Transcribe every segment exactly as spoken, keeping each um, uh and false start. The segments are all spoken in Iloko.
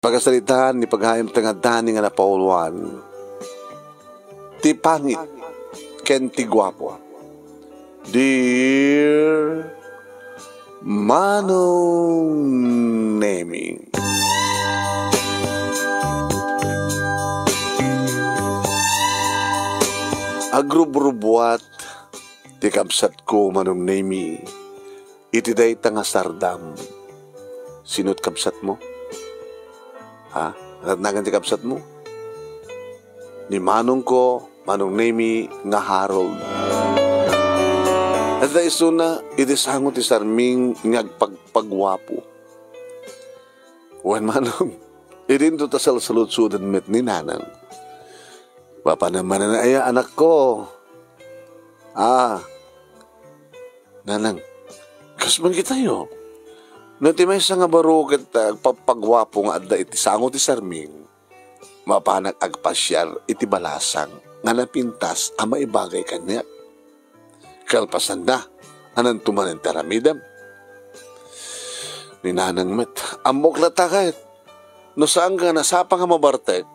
Pakasaritaan ni pagayam ti nga Dani nga napauluan ti pangit ken ti guapo. Dear Manong Nemi. Agrubrubuat ti kabsatko, Manong Nemi, iti dayta nga sardam. Sino't kabsatmo? Ha? Anat nagan ti kabsatmo? Ni manongko, Manong Nemi nga Harold. Adda isuna, iti sango ti sarming nga agpagpaguapo. Wen, manong, idinto ta salsaludsoden met ni nanang. Mapanen manen aya, anakko? Ah, nanang, kas man kitayo. No ti maysa nga baro ket, ah, agpagpaguapo nga adda iti sango ti sarming, mapanak agpasiar iti balasang nga napintas a maibagay kaniak. Kalpasanna, ananto manen ti aramidem? Ni nanang met, ammok latta ket, no saanka nga nasapa nga mabartek,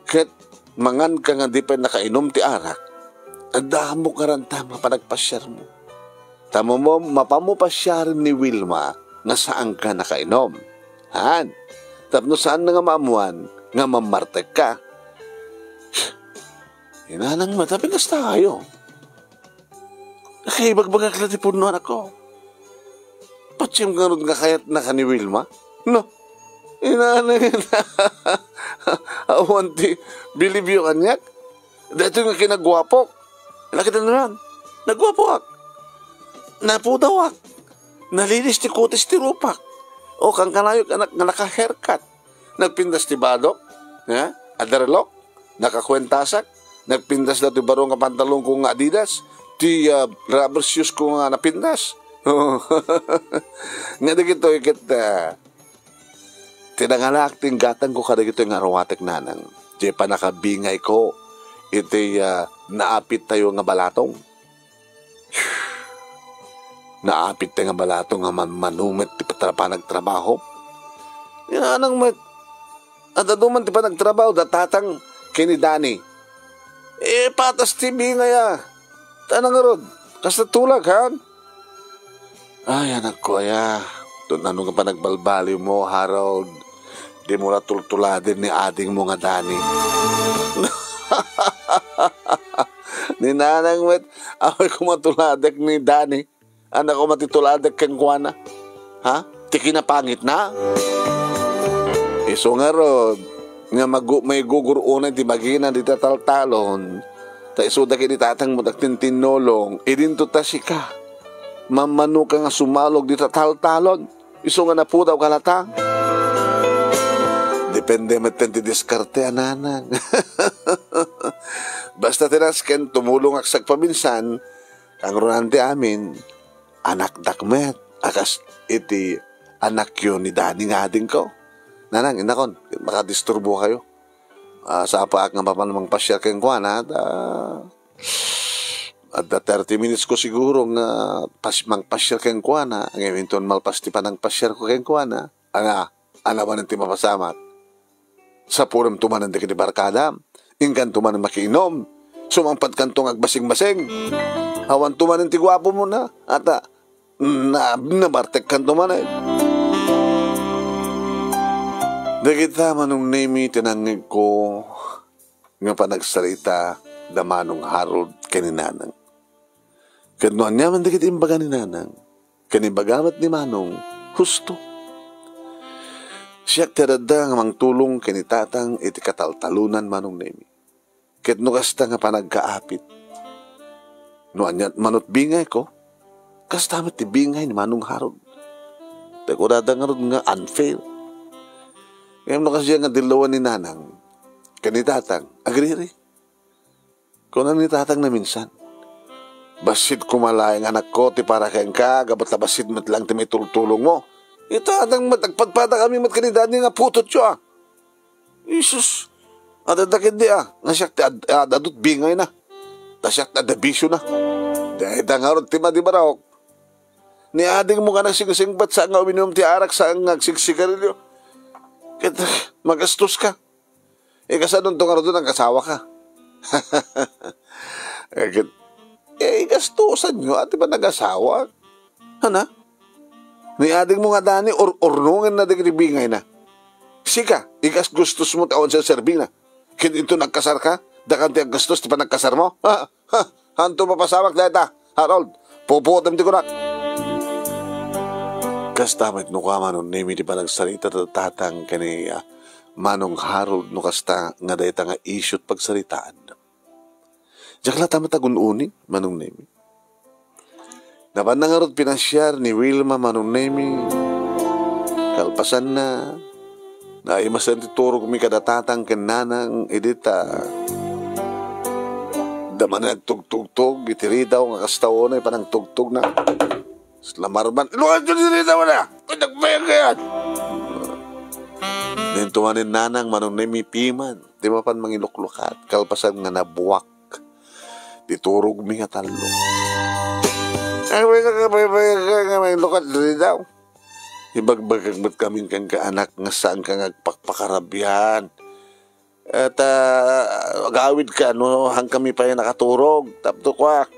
ket manganka nga di pay nakainom ti arak, adda ammok nga ranta nga panagpasiarmo. Ta mo, mapanmo pasiaren ni Wilma nga saanka nakainom. Han, tapno saanna nga maammoan nga mammartekka. Ni nanang met, apay kasta kayo? Nakaibagbagak la ti pudno, anakko. Patiem ngarud nga kayatnaka ni Wilma? No, inana yun. Awan ti bilibyo kaniak. Daytoy nga kinaguapok. Nakita na yan. Naguapoak. Napudawak. Nalinis ti kutis ti rupak. O, kankanayo, anak, nga naka-haircut. Nagpintas ti badok, ha? Adda relok, nakakuentasak, nagpintas da ti baro nga pantalonko nga Adidas, ti, ah, rubber shoes ko nga napintas. Nga dagitoy ket, ah, tinangalaak ti inggatangko kadagitoy nga aruatek, nanang. Diay pannakabingayko iti, ah, naapittayo nga balatong. Naapittayo nga balatong nga manmano met ti patra-, panagtrabaho. Inanang met, adda duman ti panagtrabaho da tatang ken ni Dani. Eh, patas ti bingay a. Tana ngarud, kasta tulag, han? Ay, anakko, aya. Tun-, ano nga panagbalbaliwmo, Harold? Dimo la tultuladen ni adingmo nga Dani. Ni nanang met, awan ko matuladek ni Dani. Anakko, matituladek kenkuana. Ha? Ti kinapangitna? Isu ngarud, nga magu-, maigugur unay ti bagina dita taltalon. Ta isuda ken ni tatangmo ti agtintinnulong, idinto ta sika. Mammanoka nga sumalog dita taltalon. Isu nga napudawka latta. Depende metten ti diskarte a nanang. Basta ti nasken, tumulongak sagpaminsan, kangrunan ti amin, anakdak met, a kas iti anakyo ni Dani nga adingko. Nanang, innakon, makadisturbo kayo. Ah, sapaak nga mapan mangpasiar kenkuana, ta adda thirty minutes ko siguro nga pas-, mangpasiar kenkuana. Ngem inton malpas ti panangpasiar ko kenkuana, ania, ania manen ti mapasamak? Sapulem to manen dagiti barkadam, inkan to manen makiinom, sumangpatkan to nga agbasing-basing. Awan to manen ti guapo mo na, ata, na, nabartekkan to manen. Dagita, Manong Nemi, ti nangngegko nga panagsarita da Manong Harold ken ni Nanang. Ket no aniaman dagiti imbaga ni Nanang, ken imbaga met ni Manong, husto. Siak ti adda nga mangtulong ken ni Tatang iti kataltalonan, Manong Nemi. Ket no kasta nga panagkaapit, no aniat manut bingayko, kasta met ti bingay ni Manong Harold. Ta kunada ngarud nga unfair. Ngem no kasdiay nga dillawan ni Nanang ken ni Tatang, agriri. Kuna ni Tatang na minsan, "Bassit koma laeng, anakko, ti para kenka, gapu ta bassit met laeng ti maitultulongmo." Ita, adang met, agpadpadakami met ken ni Daddy nga putotyo, a. Jesus, adda ketdi, a, nga siak ti ad-, ad-, adut bingayna. Ta siak ti adda bisiona. Dayta ngarud ti madi, barok. Ni adingmo nga nagsingsingpet, saan nga uminom ti arak, saan nga agsigsigarilyo. Ket magastoska. Ikasadonto ngarud no nag-asawaka. Eh, ket, eh, igastosanyo, a, ti panagasawa. Ana? Ni adingmo nga Dani, ur-, urnongenna dagiti bingayna. Sika, igasgastosmo ti awan serserbina. Ket inton agkasarka, dakan ti aggastos ti panagkasarmo? Ha? Ha? Hanto mapasamak dayta, Harold. Pupuotem ti kunak. Kasta met no kua, Manong Nemi, ti panagsarita da tatang ken ni, ah, Manong Harold, no kasta nga dayta nga issue ti pagsaritaan. Diak latta met agun-uni, Manong Nemi. Napanna ngarud pinasiar ni Wilma, Manong Nemi. Kalpasanna, naimasen ti turogmi kada tatang ken nanang idi ta da manen agtugtugtog iti ridaw nga kasta unay panagtugtogna. Lamarban, "Lukat ti ridaw na! Kay nagbayag kayat!" Dinto manen nanang, Manong Nemi, piman ti mapan mangiluklukat, kalpasan nga nabuak ti turogmi nga tallo. Ay, may nakabaybayag ka nga may lukat diri daw. Ibagbagak met kami kenka, anak, nga saanka nga agpakpakarabian. Et, ah, agawidka no haankami pay nakaturog. Tapno kua,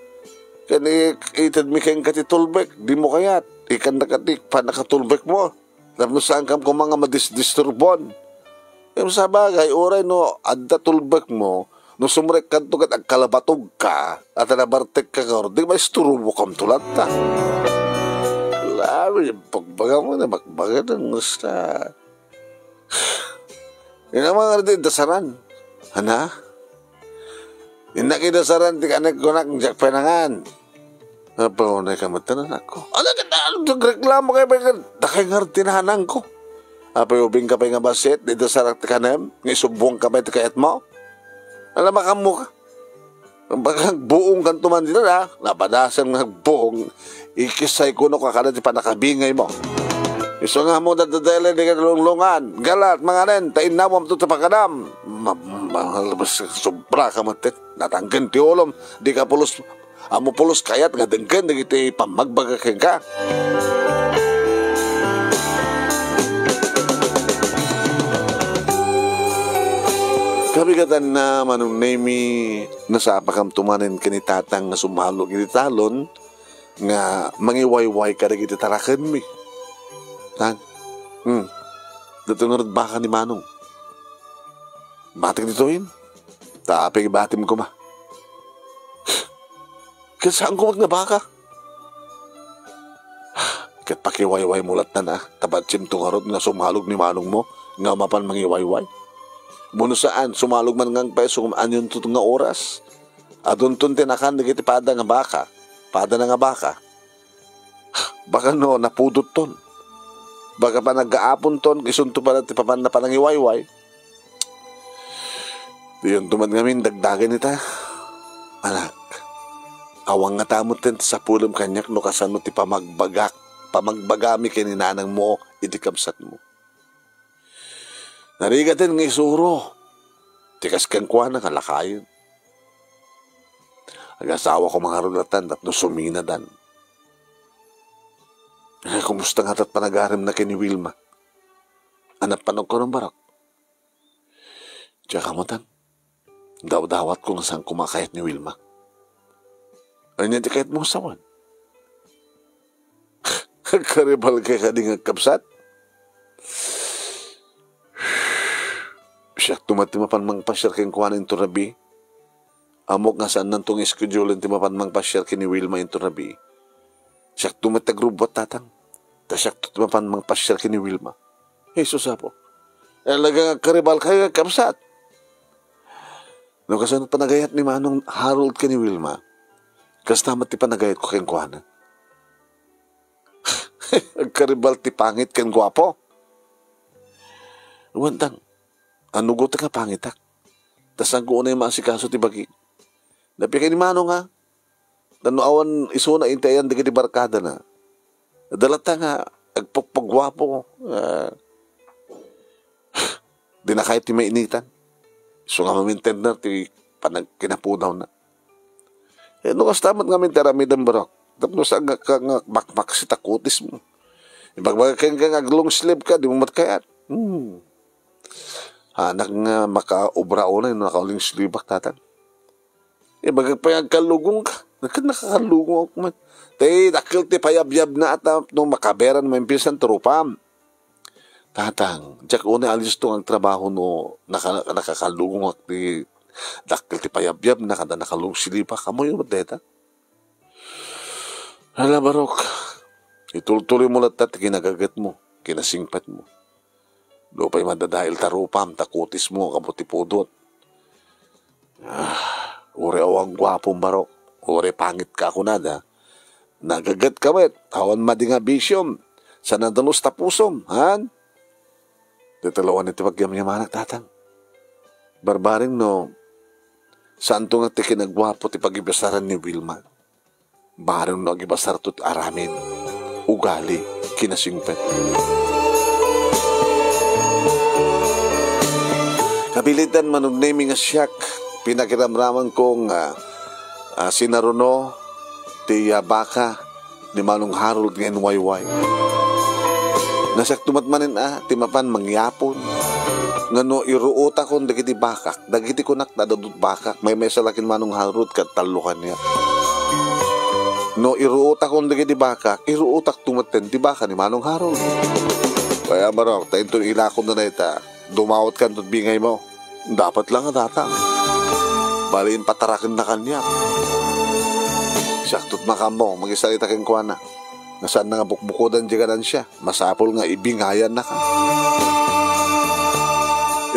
ken i-, itedmi kenka ti tulbek, dimo kayat. Ikannaka ti pannakatulbekmo. Tapno saankam koma nga madisdisturbon. Ngem sabagay, uray no adda tulbekmo, no sumrekkanto ket agkalabatogka, a ta nabartekka ngarud, di maisturbokamto latta. Grabe, yung pagbagam, nabakbagan, basta. Yan ang mga nagdasaran. Ana? Innak idasaran ti kanek kunak, diak pay nangan. Apo, unay ka met, anakko. Ano ka, ano, nagreklamo kayo, ba, dakay nga ti nanangko. Apay, ubing ka pay nga basit, di dasarak ti kanem, nga isubong ka pay ti kayat mo? Alam, makammo ka. Baga agbuong kanto man dita, ha? Napadasan nga agbuong, ikisay kuno ka kada ti panakabingay mo. Isu nga mo dadadele di kalunglungan, galat, manganen, ta innawam to ti pakadam. Ma-, ma-, mas sobra ka met, natangken ti ulom, di ka pulos, amo pulos kayat nga denggen dagiti pammagbaga kenka. Kabigatanna, Manong Nemi, nasapakamto manen ken ni Tatang nga sumalog iti talon nga mangiwayway kadagiti tarakenmi. Tang, hmm, dito nga rod baka ni Manong. Batik ditoyen. Ta apay batim koma. Ket saan koma nga baka? Ket pakiwayway mo lattan, a, ta badsim to ngarud nga sumalog ni manongmo nga mapan mangiwayway. Buno saan, sumalog man ngarud pay isu ngem anian to nga oras. Adunton ti nakan dagiti pada nga baka, pada na nga baka. Baka no, napudotton. Baka panagaaponton, isunto pay ti papanna panangiwayway. Diyon to man ngamin dagdagen ita. Anak, awan nga ta met ti sapulem kaniak no kasano ti pamagbagak, pamagbagami ken ni nanangmo iti kabsatmo. Narigaten nga isuro ti kas kenkuana nga lakayen. Agasawa koma ngarud lattan tapno suminadan. Ay, kumusta ngata ti panagarimna ken ni Wilma? Ania ti panagkuanam, Barok? Diak ammoen. Dawdawatko nga saan koma a kayat ni Wilma. Ania ti kayatmo nga sawen? Agkaribal kay kadi nga agkabsat? Siakto met ti mapan mangpasiar kenkuana inton rabii. Ammok nga saannanto nga iskedulen ti mapan mangpasiar ken ni Wilma inton rabii. Siakto met ti agrubbuat, Tatang. Ta siakto ti mapan mangpasiar ken ni Wilma. Jesus, Apo. Talaga nga agkaribal kayo nga agkabsat. No kasano panagayat ni Manong Harold ken ni Wilma, kasta met ti panagayatko kenkuana. Agkaribal ti pangit ken guapo. Wen, Tang, anugot nga pangitak. Ta saanko unay maasikaso ti bagik. Napikay ni Manong, a, ta no awan isuna intayan dagiti barkadana. Adda latta nga agpagpaguapo, a, dinakay ti mainitan. Isu nga maminterner ti panagkinapudawna. E, no kasta met ngamin ti aramidem, Barok. Tapno saan nga, nga makmaksi ta kutismo. Ibagbaga kenka nga ag-long sleeve ka, dimo met kayat. Hmm. Anak nga makaobra unay no nakaulingslibak, tatang. Ibagak pay nga agkallugongka. Ket nakakallugongak met. Tay, dakkel ti payabyabna, ata no makaberan maimpisan ti rupam. Tatang, diak unay alisto nga agtrabaho no naka-, nakakallugongak ti dakkel ti payabyabna, kada nakaulingslibak. Ammoyo met dayta? Hala, Barok, itultuloymo latta ti kinagagetmo, kinasingpetmo. Nupay madadael ta rupam, ta kutismo, kapo ti pudot. Ah, uray awan guapom, Barok. Uray pangitka a kunada. Nagagetka met, awan madi nga bisiom. Sa nadalus ta pusom, han? Dayta la awan iti pagyamyamanak, tatang. Barbareng no, saanto nga ti kinaguapo ti pagibasaran ni Wilma. Bareng no agibasarto ti aramid, ugali, kinasingpet. Kabiliten, Manong Nemi, nga siak, pinakiramramanko nga, ah, sinaruno ti, ah, baka ni Manong Harold nga inwayway. Nasiakto met manen a, ti mapan mangyapon. Nga no iruotakon dagiti bakak, dagiti kunak ta adda dut bakak, maymaysa la ken Manong Harold ket tallo kaniak. No iruotakon dagiti bakak, iruotakto metten ti baka ni Manong Harold. Kaya, Barok, ta inton ilakonna dayta, dumawatkanto ti bingaymo. Dapat la nga data. Bali, impatarakenna kaniak. Siakto ti makaammo, mangisarita kenkuana. Nga saanna nga bukbukodan ti ganansia. Masapul nga ibingayannaka.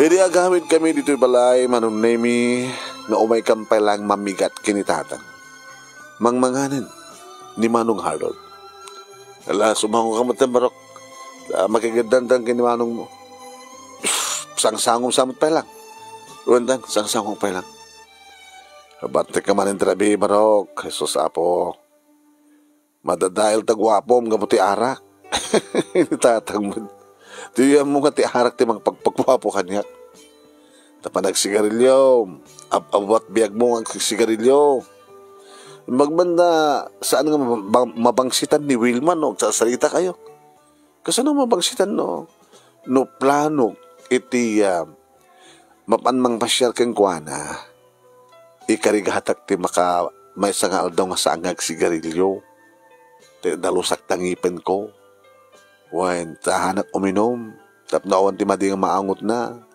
Idi agawidkami ditoy balay, Manong Nemi, nga umaykan pay laeng mamigat ken ni tatang. Mangmanganen ni Manong Harold. Ala, sumangoka met, Barok. Ta makigiddandan ken ni manongmo. Sangsangom sa met pay lang. Wen, tan, sangsangom pay lang. Batek ka manen ti rabii, Barok. Jesus, Apo. Madadael ta guapom gapu ti arak. Ni tatang met. Ti ammo nga ti arak ti mangpagpaguapo kaniak. Ta panagsigarilyo, ab-, abbat biagmo nga agsigarilyo. Imbag man da, saan nga mabang-, mabangsitan ni Wilma no agsasaritakayo? Kasano mabangsitan no, no planok iti, ah, mapan mangpasiar kenkuana? Ikarigatak ti maka-, maysa nga aldaw nga saan nga agsigarilyo. Ti dalusak ta ngipenko. Wen, saannak uminum. Tapno awan ti madi nga maangotna.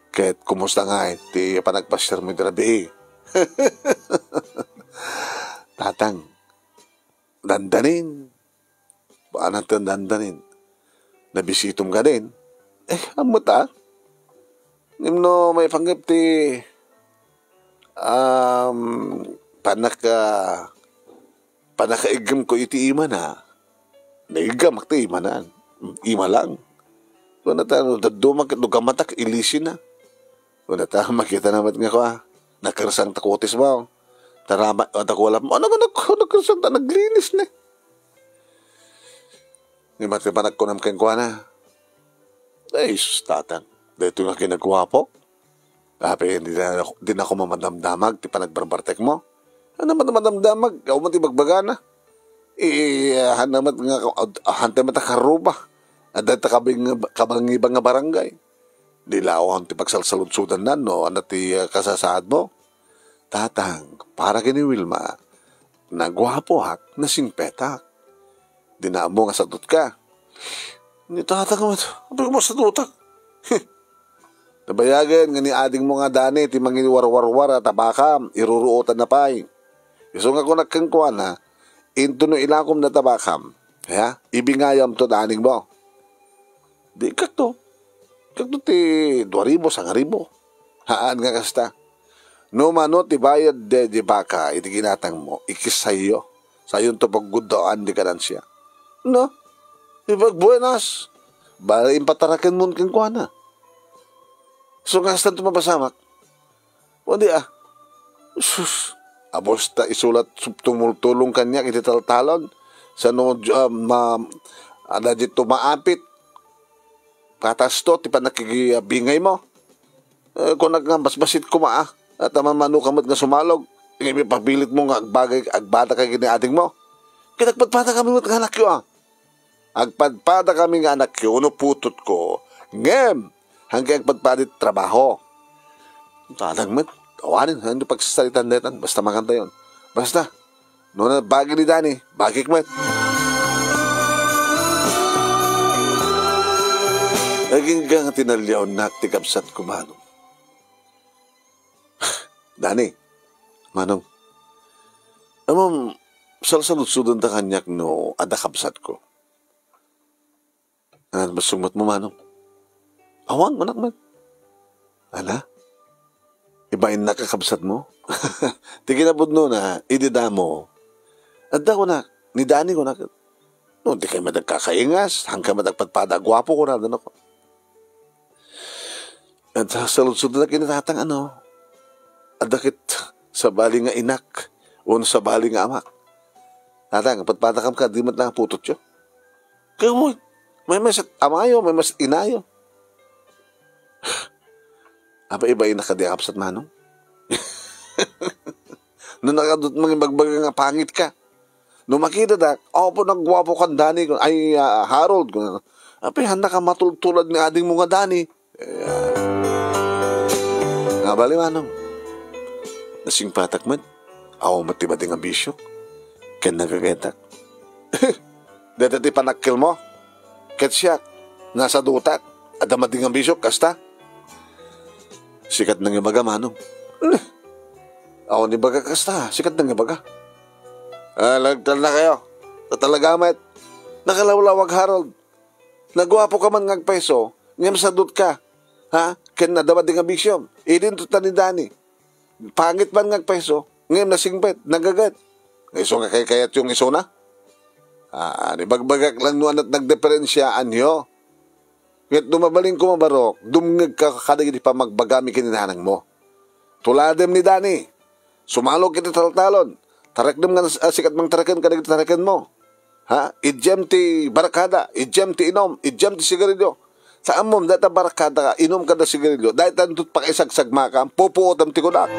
Ket kumusta ngay ti panagpasiarmo iti rabii? Tatang, dandanin. Paano ti dandanin? Nabisitom kadin? Eh, ammota. Ngem no maipanggep ti, um, panaka-, panakaiggemko iti imana, naiggamak ti imana. Ima lang. Kunana ta, no dadduma ket no gammatak, ilisina. Kunana ta, makitana met nga kua, nakersang ta kutismo. Tarama, ta kualap mo, ano, ano, nakersang ta, naglinis ne. Ni mati panagkunam kenkuana, "Ay, sus, tatang, daytoy nga kinaguapo. Apay, di na, di na ako mamadamdamag ti panagbarbartekmo. Ano man madamdamag? Awan man ti bagbagana. Eh, ano man nga, hantay man ta karuba. Adda ta kabing-, kabangiban nga barangay. Di lawan ti pagsalsaludsudan na, no? Ano ti, ah, kasasaad mo? Tatang, para ken ni Wilma, naguapoak, nasingpetak. Di na ammo nga sadutka." Ni tatang met, "Apay koma sadutak?" "Nabayagen nga ni adingmo nga Dani ti mangiwarwarwar a tabaka, iruruotanna pay. Isu nga kunak kenkuana, intono ilakom na tabakam, ha? Ibingayam to da aningmo." "Di kakto. Kakto ti dua ribu, sangaribu. Haan nga kasta. No mano ti bayad de, di baka iti ginatangmo, ikis sayo. Sayon to pagguddaan di kanansia." "No? Ipagbuenas. Bali, impatarakenmon kenkuana. So, nga kastan to mapasamak?" "O di, ah. Sus, abos ta isulat sub-, tumultulong kaniak iti taltalon. Sano, ah, ma-, adda dito maapit. Katasto ti panakigibingay mo. Eh, kunak nga basbasit koma, ah. At aman mano ka met nga sumalog. Nga ipapilit mo nga agbagay, agbada ka kini ading mo. Kinagpadpada kami met nga anakyo, ah." "Agpadpada kami nga anakyo no putotko. Ngem, Haanka agpadpadi ti trabaho. Tatang met, awanen, haanyo pagsasaritaan daytan, basta makantayon. Basta, no nabagi ni Dani, bagik met. Agingga nga tinaliawnak ti kabsatko, Manong. Dani, Manong, ammom, salsaludsodenta kaniak no adda kabsatko. Awan basungbatmo, Manong? Awan, kunak met. Ala? Ibainnak a kabsatmo? Ti kinapudnona, idi damo, adda kunak, ni Dani kunak. No, dikay met agkakaingas, haanka met agpadpada a guapo, kunada, no? Ket saludsodak ken ni Tatang, ano, adda ket sabali nga inak, wenno sabali nga amak. Tatang, padpadakam ka, di met lang putotyo. Kayaw met, maymaysa ti amayo, maymaysa ti inayo. Apay, ibainnak kadi a kabsat, Manong? No nakadut mangibagbaga nga pangit ka. No makitadak, apo, nagguapo kan Dani, kun-, ay, ah, Harold, kun-, apay, haannak a matultulad ni adingmo nga Dani. Eh, ah, nga bali, Manong. Nasingpatak met. Awan met ti madi nga bisio. Ken nagagayatak. Dayta ti panakkelmo. Ket siak, nasadutak. Adda madi nga bisio, kasta. Sikat nangibaga, Manong. Awan ibaga kasta, sikat nangibaga. Ah, lagtalna kayo. Ta talaga met. Nakalawlawag, Harold. Naguapo ka man nga agpayso, ngem sadut ka. Ha? Ken adda madi nga bisio. Idinto ta ni Dani. Pangit man nga agpayso, ngem nasingpet, nagaget. Nga isu nga kaykayatyo nga isuna? Ah, ibagbagak lang no ania't nagdiferensiaanyo. Ket no mabalinko mabarok, dumngegka kadagiti pammagbagami ken ni nanangmo. Tuladem ni Dani. Sumalok iti taltalon. Tarekdem nga nas-, a, sika ti mangtareken kadagiti tarekenmo. Ha? Idiam ti barkada, idiam ti inum, idiam ti sigarilyo. Ta ammom, dayta barkada, inum kada sigarilyo, dayta into't pakaisagsagmakam, pupuotem ti kunak.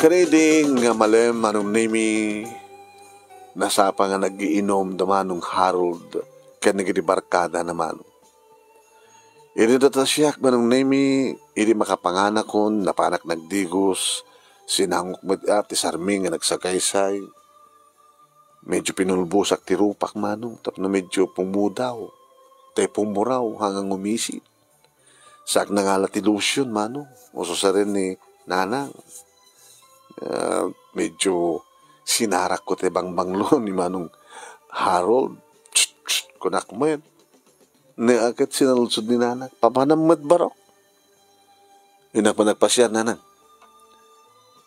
Kaniading nga malem, Manong Nemi, nasapa nga nag-iinum da Manong Harold ken dagiti barkadana, Manong. Idi natasiak, Manong Nemi, idi makapanganakon, napanak nagdigos, sinangok met ti sarmi nga nagsagaysay. Medyo pinulbosak ti rupak, Manong, tapno medyo pumudaw, tay pumuraw, hanggang umisit. Saak nangala ti lotion, Manong, ususaren ni Nanang. Ah, medyo sinarakko ti bangbanglo ni Manong Harold. Tst, tst, kunak met. Ni aket sinaludsod ni Nanang, "Papanam met barok?" Innak met nagpasiar, Nanang.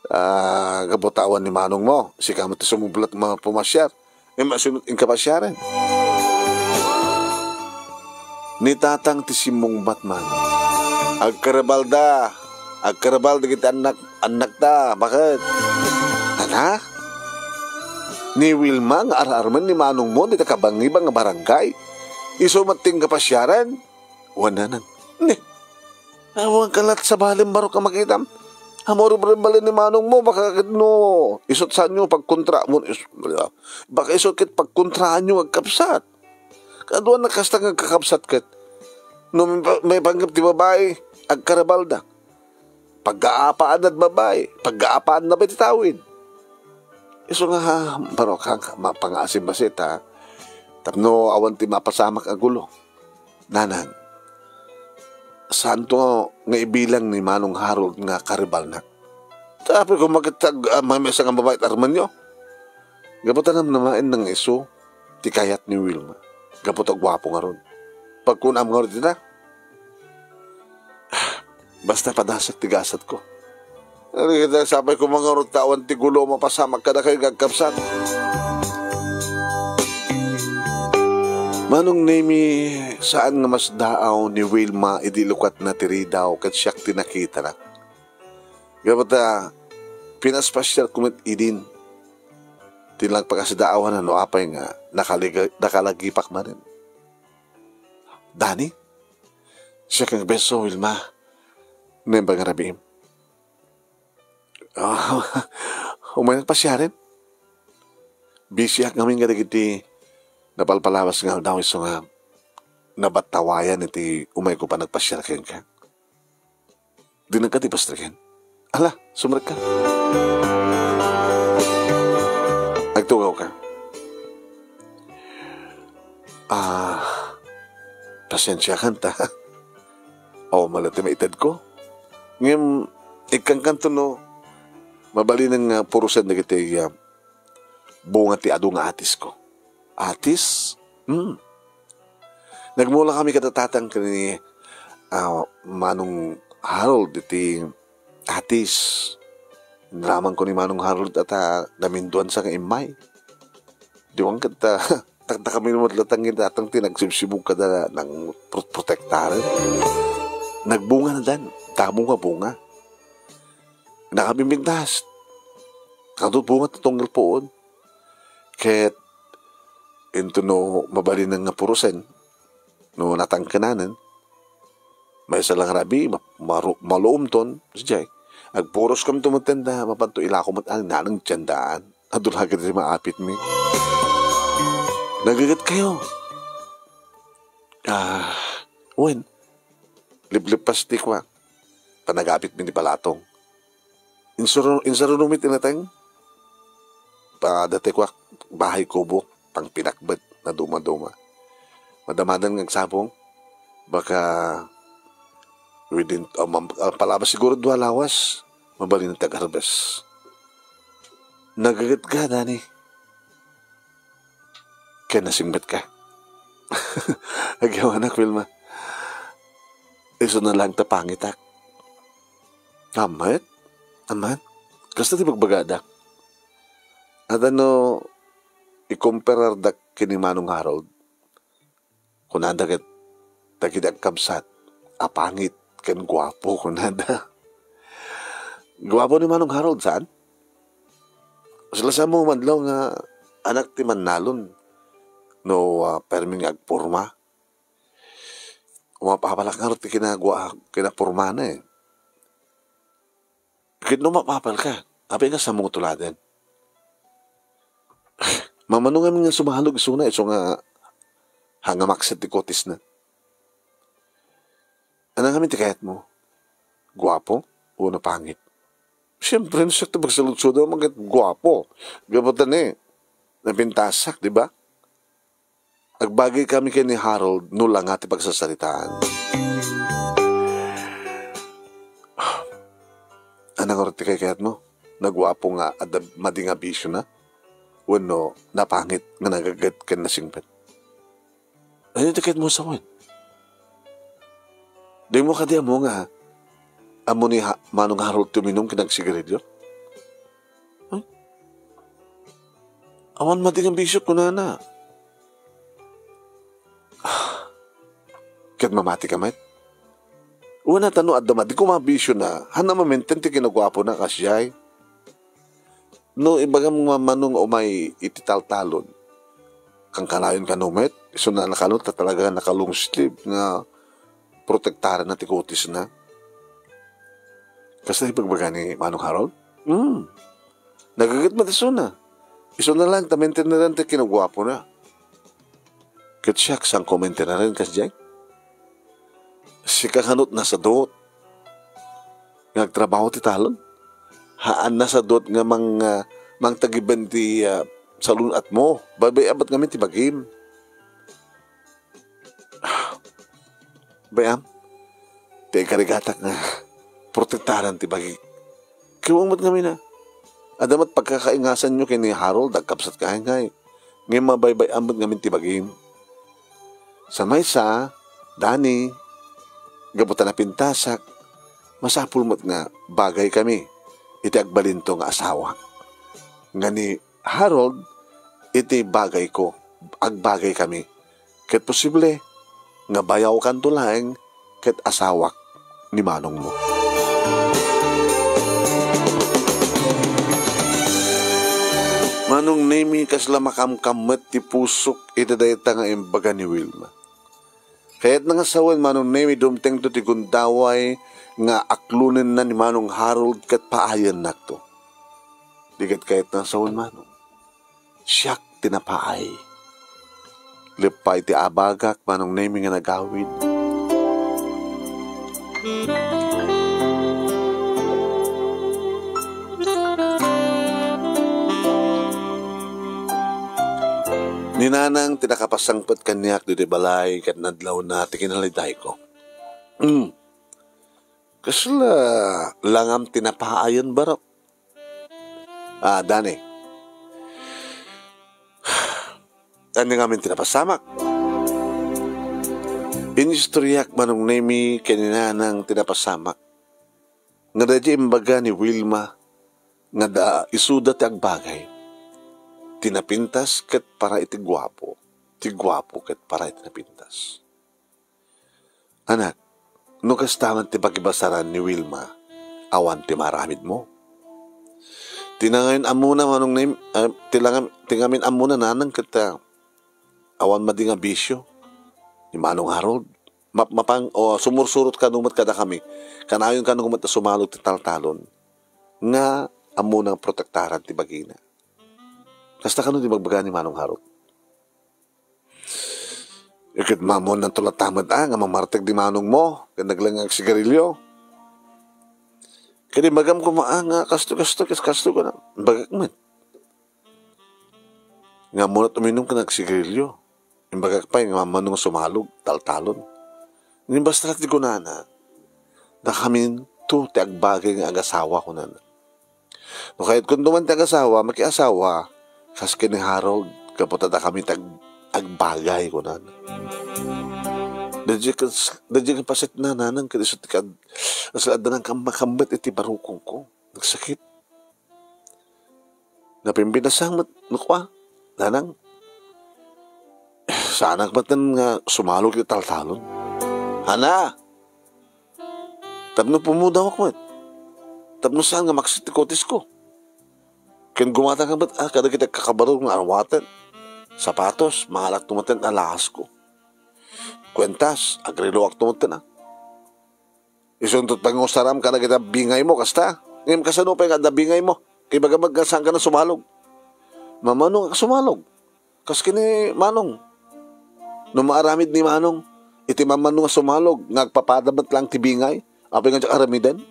Ah, gapu ta awan ni manongmo, sika met ti sumublat nga pumasiar. Ngem asino ti inkapasiaren? Ni Tatang ti simmungbat, Manong. Agkaribalda, agkaribal dagiti annak, annakta, baket? Anak? Ni Wilma nga ar-armen ni manongmo dita kabangiba nga barangay? Isu met ti inkapasiaren? Wen, Nanang. Ni, awan ka lat sabalin barok a makitam. Ammom ti bali ni manongmo, baka ket no, isut saanyo pagkontra-, mo, is-, baka isut ket pagkontraanyo nga agkabsat. Kaduana kasta nga agkakabsat ket. No, may pa-, maipanggep ti babai, agkaribalda. Pagkaapaanna ti babai, pagkaapaanna pay ti tawid. Isu nga, barok, ha, mapangasim bassit, ha. Tapno awan ti mapasamak a gulo. Nanang, saanto nga ibilang ni Manong Harold nga karibalnak? Ta apay koma ket ag-, ah, maymaysa nga babai ti armenyo? Gapu ta namnamaenna nga isu ti kayat ni Wilma. Gapu ta guapo ngarud. Pagkunam ngarud ita? Basta padasak ti gasatko. Ket sapay koma ngarud ta awan ti gulo mapasamak kadakayo nga agkabsat. Manong Nemi, saan nga masdaaw ni Wilma idi lukatna ti ridaw ket siak ti nakitana. Gapu ta pinaspasiarko met idin. Ti nagpakasdaawan no apay nga nakaliga-, nakalagipak manen. Dani? Siak nga agbeso, Wilma. Naimbag nga rabiim. Ah, umayak pasiaren. Busyak ngamin kadagiti Napalpalabas nga aldaw isu nga nabattawayan iti umayko panagpasiar kenka. Dinagka ti pastreken. Ala, sumrekka. Agtugawka. Ah, pasensiakan ta. Awan met la ti maitedko. Ngem, ikkankanto no, mabalinen nga purosen dagiti, ah, bunga ti adu nga atisko. Atis? Hmm. Nagmulakami kada tatang ken ni, ah, Manong Harold iti atis. Inramangko ni Manong Harold a ta naminduansa nga immay. Diwan ket, ah, takdakami met latta nga tatang ti nagsibsibug kada nang pro-, protektaren. Nagbunga na dan, damo nga bunga. Nakabimbintas. Kadto bunga ti tunggal puon. Ket intono mabalinen nga purosen, no natangkenanen, maysa la nga rabii, ma-, maru-, maluomton, sadiay. Agpuros kamto metten da, mapanto ilako met ang nanang tiandaan. Adu la ket ti maapitmi. Nagaget kayo. Ah, wen, liplippas ti kuak. Panagapitmi ni Balatong. Insuro-, insaruno mi ti nateng. Pa, dati kuak, bahay kubo, pang pinakbet, na duma-duma. Madamadan nga agsabong, baka within, ah, mam-, ah, palabas siguro dua lawas, mabalin ti ag-harvest. Nagaget ka, Dani. Ken nasingpet ka. Agyawanak, Wilma. Isu na lang ta pangitak. Amet? Amet? Kasta ti bagbagada. At ano, ikomparardak ken ni Manong Harold. Kunada ket, dagiti agkabsat, a pangit ken guapo, kunada. Guapo ni Manong Harold, saan? Sila sa mo madlaw nga anak ti mannalon no, ah, permi nga agporma. Umapapalak ngarud ti kinagua-, kinapormana, eh. Ket no mapapal ka, apay nga sa mo tuladen? Mamano ngamin nga sumalog isuna, isu nga, ha, nga makset ti kutisna. Ano ngamin ti kayat mo? Guapo o napangit? Siyempre, no siak ti pagsaludsodan, maket guapo. Gapu ta ni, napintasak, di ba? Agbagay kami ken ni Harold no la nga ti pagsasaritaan. Ano ngarud ti kaykayat mo? Naguapo nga adda madi nga bisio na? Wenno napangit nga nagaget ken nasingpet? Ano ti kayat mo sawen? Di mo kadi ammo nga ammo ni Ha-, Manong Harold ti uminum ken agsigarilyo? Huh? Awan madi nga bisio, kunana. Ket mamati ka met? Wen, ta no adda madi koma a bisio na, haanna mamaintain ti kinaguapo na, kasdiay. No ibagam nga mamano nga umay iti taltalon, kankanayon kano met, isu na nakano ta talaga naka-long sleeve nga protektaran na ti kutis na. Kasta ibagbaga ni Manong Harold? Hmm. Nagaget met isuna. Isuna lang ta maintaineren ti kinaguapo na. Ket siak, saan ko maintaineren kasdiay? Sika kanot nasadot nga agtrabaho ti talon? Haan nasadot nga mang-, ah, mangtagiben ti, ah, salun-at mo. Baybay-am met ngamin ti bagim. Bay-am, ti ikarigatak nga protektaran ti bagik. Kiwang met ngamin a. Adda met pagkakaingasanyo ken ni Harold, agkabsat ka ngay. Ngem mabaybay-am met ngamin ti bagim. Sa maysa, Dani, gapu ta napintasak, masapul met nga bagay kami iti agbalinto nga asawa. Nga ni Harold, iti bagay ko, agbagay kami. Ket posible nga bayawkanto laeng ket asawak ni manongmo. Manong Nemi, kasla makamkam met ti pusok iti dayta nga imbaga ni Wilma. Kayatna nga sawen, Manong Nemi, dumtengto ti gundaway nga aklonenna ni Manong Harold ket paayennakto. Di ket kayatna nga sawen, Manong. Siak ti napaay. leppay ti abagak, Manong Nemi, nga nagawid. Ni Nanang ti nakapasangpet kaniak ditoy balay ket nadlawna ti kinalaydayko. Mm. Kasla langam ti napaayen, barok. Ah, Dani. Ania ngamin ti napasamak? Inistoriak, Manong Nemi, ken ni Nanang ti napasamak. Nga daydi imbaga ni Wilma nga da isuda ti agbagay. Ti napintas ket para iti guapo. Ti guapo ket para iti napintas. Anak, no kasta man ti pakibasaran ni Wilma, awan ti maaramidmo. Ti nangayon ammona, Manong Nemi, ah, ti langam-, ti ngamin ammona, Nanang, ket, ah, awan madi nga bisio ni Manong Harold. Mapmapang o sumursurot kano met kadakami. Kanayon kano met a sumalog ti taltalon nga ammona nga protektaran ti bagina. Kasta kano ti bagbaga ni Manong Harold. Iket mamon nanto latta met, ah, nga mamartek di manongmo, ken naglang nga agsigarilio. Ket imbagam koma, ah, nga kasto, kasto, kas-, kasto ko na. Imbagak met. Nga munat uminum ken agsigarilio. Imbagak pay nga mamano nga sumalog, taltalon. Ngem basta ti kunana, nakaminto ti agbagay nga agasawa, kunana. No kayatko duman ti agasawa, makiasawa, kas ken ni Harold, gapu ta dakami ti ag-, agbagay, kunana. Daydi kas-, daydi nga paset na, Nanang, ket isu ti kad-, kasla adda nangkammakammet iti barukongko. Nagsakit. Napimpinasang met, no kua, Nanang. Saanak met nga sumalog iti taltalon. Hana! Tapno pumudawak met. Tapno saan nga maksit ti kotesko. Ken gumatang ka met, ah, kadagiti kakabarog nga awaten. Sapatos, mahalakto met ti alahas ko. Kuentas, agriloakto met, ah. Isunto pay nga usaram kadagiti bingaymo, kasta. Ngem kasano pay nga adda bingaymo? Ibaga met nga saan ka na sumalog. Mamano nga sumalog? Kas ken ni Manong. No maaramid ni Manong iti mamano nga sumalog, nga agpapada met laeng ti bingay, apay nga diak aramiden?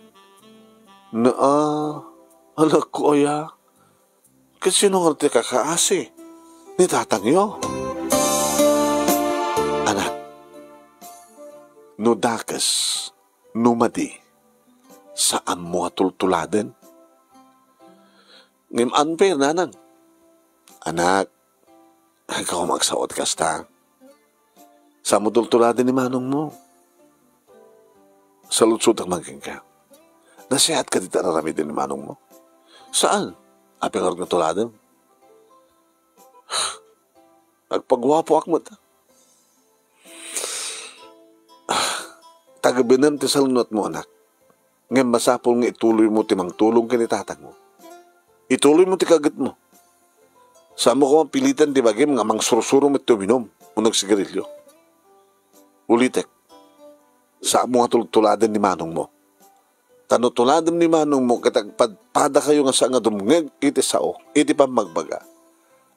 Naa, anak ko aya, ket sino nga ti kakaasi? Ni tatangyo? Anak, no dakes, no madi, saanmo a tultuladen. Ngem unfair, Nanang. Anak, ikaw magsao ti kasta. Saanmo tultuladen ni manongmo. Saludsodak man kenka. Nasayaat kadi ti ar-aramiden ni manongmo? Saan? Apay ngarud nga tuladem? Agpaguapoak met. Tagebenem ti salunatmo, anak. Ngem masapul nga ituloymo ti mangtulong ken ni tatangmo. Ituloymo ti kagetmo. Saanmo koma piliten ti bagim nga mangsursuro met ti uminum wenno agsigarilio. Ulitek, saanmo nga tultuladen ni manongmo. Ta no tuladem ni manongmo ket agpadpadakayo nga saan nga dumngeg iti sao iti pammagbaga,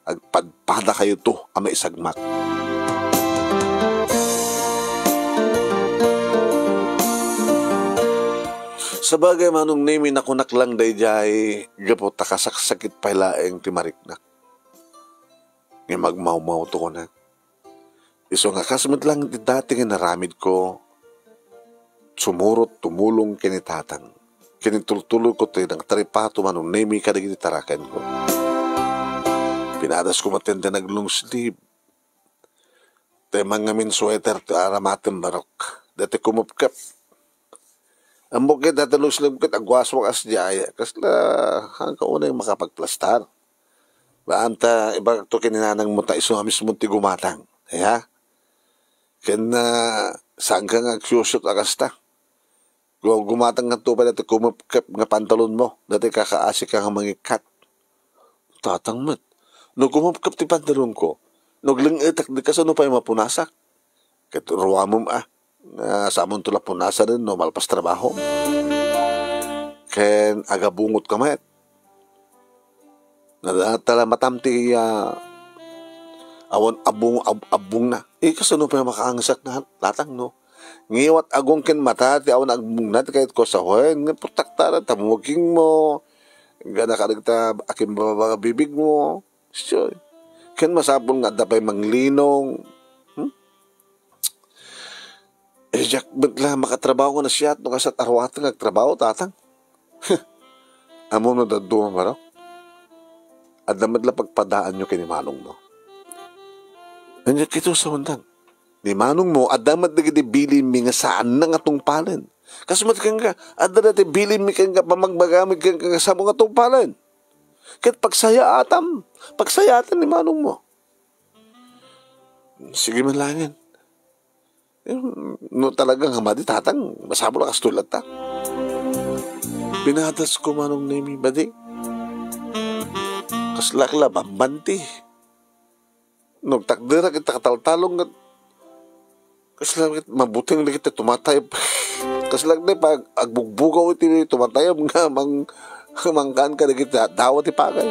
agpadpadakayto a maisagmak. Sabagay, Manong Nemi, nakunak lang daydiay gapu ta kasaksakit pay laeng ti mariknak. Ngem agmawmawto kunak. Isu nga kas met lang ti dati nga inaramidko, sumurot, tumulong ken ni tatang. Ken intultulonko ti nangtaripato, Manong Nemi, kadagiti tarakenko. Pinadasko met ti nag-long sleeve. Ti manngamin sweater ti aramatem, barok. Dati kumupkep. Ammok ket dati long sleeve ket aguasmo kas diay. Kasla, saan ka unay makapagplastar? Baan ta ibagakto ken ni nanangmo ta isu a mismo ti gumatang. Aya? Ken, ah, saan ka nga agsusuot a kasta? Gu-, gumatang nga to pay dati kumupkep nga pantalonmo, dati kakaasi ka nga mangikkat. Tatang met. No kumupkep ti pantalonko, no aglengetak, di kasano pay mapunasak? Ket ruamem a, nga samonto la punasanen no malpas trabaho. Ken agabungot ka met. Nadata la matam ti, ah, awan abung-, ab-, abbungna. Eh, kasano pay makaangsak na, tatang, no? Ngiwat agong ken mata ti awan agbungna ti kayatko a sawen, nga protektaran ta mugingmo, gana kadagta akin bababibigmo. Siyoy. Ken masapul nga adda pay manglinong. Hmm? Eh, diak met la makatrabaho nga nasayaat no kasat aruaten nga agtrabaho, tatang. Ammom no dadduma, barok? Adda met la pagpadaanyo ken ni manongmo. Ania daytoy, sawandang? Ni manongmo, adda met dagiti bilinmi nga saanna nga tungpalen. Kas met kenka, adda dagiti bilinmi kenka, pammagbagami kenka nga saanmo nga tungpalen. Ket pagsayaatam, pagsayaatam ni manongmo. Sige man laengen. Eh, no talaga nga madi, tatang, masapul a kastoy latta. Pinadasko, Manong Nemi, madi. Kaslak la, bambanti. No agtakderak ita kataltalong nga, kasla ket mabuteng dagiti tumatayab. Kasla ket pag agbugbugaw iti tumatayab nga mang-, mangkaan kadagiti dawa ti pagay.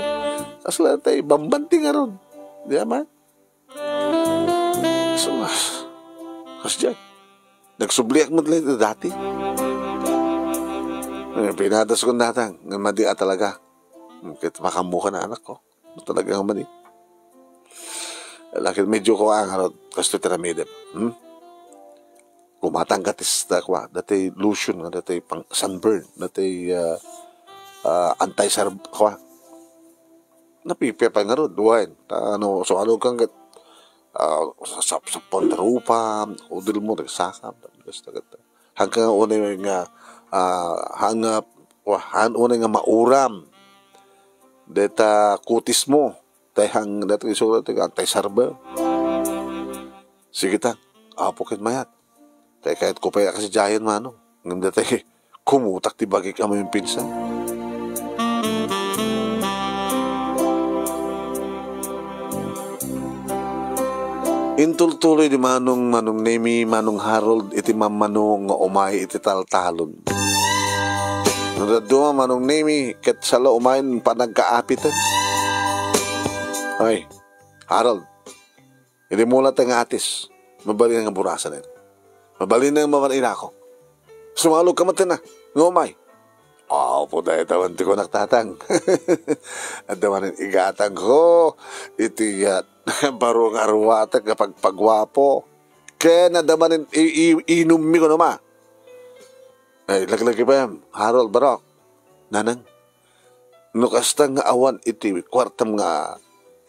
Kasla tay bambanti ngarud. Di man? So, kasdiay. Nagsubliak met laeng iti dati. Eh, pinadaskon, tatang, nga madi a talaga. Ket makammukan, anakko. Talaga nga madi. Lakin medyo kuan ngarud, kastoy ti aramidem. Hmm? Kumatangka ti s-, ta-, kua, dati lotion nga, dati pang sunburn, dati, ah, ah, anti-sun-, kua. Napipia pay ngarud, wen. Ta, ano, so, ano kang ket, ah, sa-, sap-, sapon ti rupa, udil mo, nagsakam, basta ket. Hangka nga unay nga, ah, hanga, wa-, han unay nga mauram. Deta kutis mo, tay hang, deta isu, deta anti-sunburn. Sige ta, apo ket mayat. Tay kayatko pay a kasidiayen, manong. Ngem daytoy, kumutak ti bagik a maminsan. Intultuloy ni Manong, Manong Nemi, Manong Harold iti mammano nga umay iti taltalon. No dadduma, Manong Nemi, ket sala umayen panagkaapiten. Ay, Harold, idi mula ta nga atis, mabalin nga burasanen. Mabalin nga maman-inako. Sumalog ka met nga umay. Apo, dayta man ti kunak, tatang. Adda manen igatangko iti, ah, baro nga aruatek nga pagpaguapo. Ken adda manen i-, i-, inummi kuno ma. Ay, laglagi pay, Harold, barok. Nanang, no kasta nga awan iti kuartam nga